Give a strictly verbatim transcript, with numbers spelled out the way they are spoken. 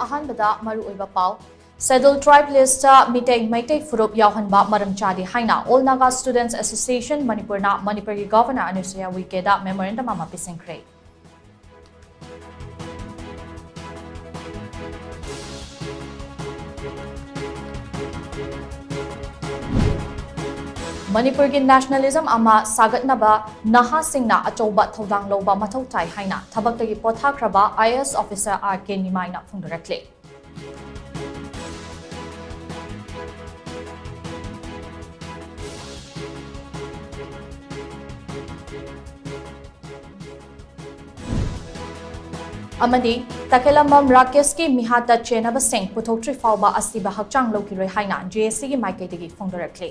ꯑꯍꯥꯟꯕꯗ ꯃꯔꯨꯑꯣꯏꯕ ꯄꯥꯎ꯫ Scheduled Tribe listꯇ ꯃꯤꯇꯩ ꯃꯩꯇꯩ ꯐꯨꯔꯨꯞ ꯌꯥꯎꯍꯟꯕ ꯃꯔꯝ ꯆꯥꯗꯦ ꯍꯥꯏꯅ All Naga Students Association ꯃꯅꯤꯄꯨꯔꯅ ꯃꯅꯤꯄꯨꯔꯒꯤ Governor ꯑꯅꯁꯨꯌꯥ ꯎꯏꯀꯦꯗ memorandum ꯑꯃ ꯄꯤꯁꯤꯟꯈ꯭ꯔꯦ꯫ ꯃꯅꯤꯄꯨꯔꯒꯤ nationalism ꯑꯃ ꯁꯥꯒꯠꯅꯕ ꯅꯍꯥꯁꯤꯡꯅ ꯑꯆꯧꯕ ꯊꯧꯗꯥꯡ ꯂꯧꯕ ꯃꯊꯧ ꯇꯥꯏ ꯍꯥꯏꯅ ꯊꯕꯛꯇꯒꯤ ꯄꯣꯊꯥꯈ꯭ꯔꯕ IAS officer R K ꯅꯤꯃꯥꯏꯅ ꯐꯣꯡꯗꯣꯔꯛꯂꯤ꯫ ꯑꯃꯗꯤ ꯇꯈꯦꯂꯝꯕꯝ ꯔꯥꯀꯦꯁꯀꯤ ꯃꯤꯍꯥꯠꯇ ꯆꯦꯟꯅꯕꯁꯤꯡ ꯄꯨꯊꯣꯛꯇ꯭ꯔꯤ ꯐꯥꯎꯕ ꯑꯁꯤꯕ ꯍꯛꯆꯥꯡ ꯂꯧꯈꯤꯔꯣꯏ ꯍꯥꯏꯅ JACꯒꯤ ꯃꯥꯏꯀꯩꯗꯒꯤ ꯐꯣꯡꯗꯣꯔꯛꯂꯤ꯫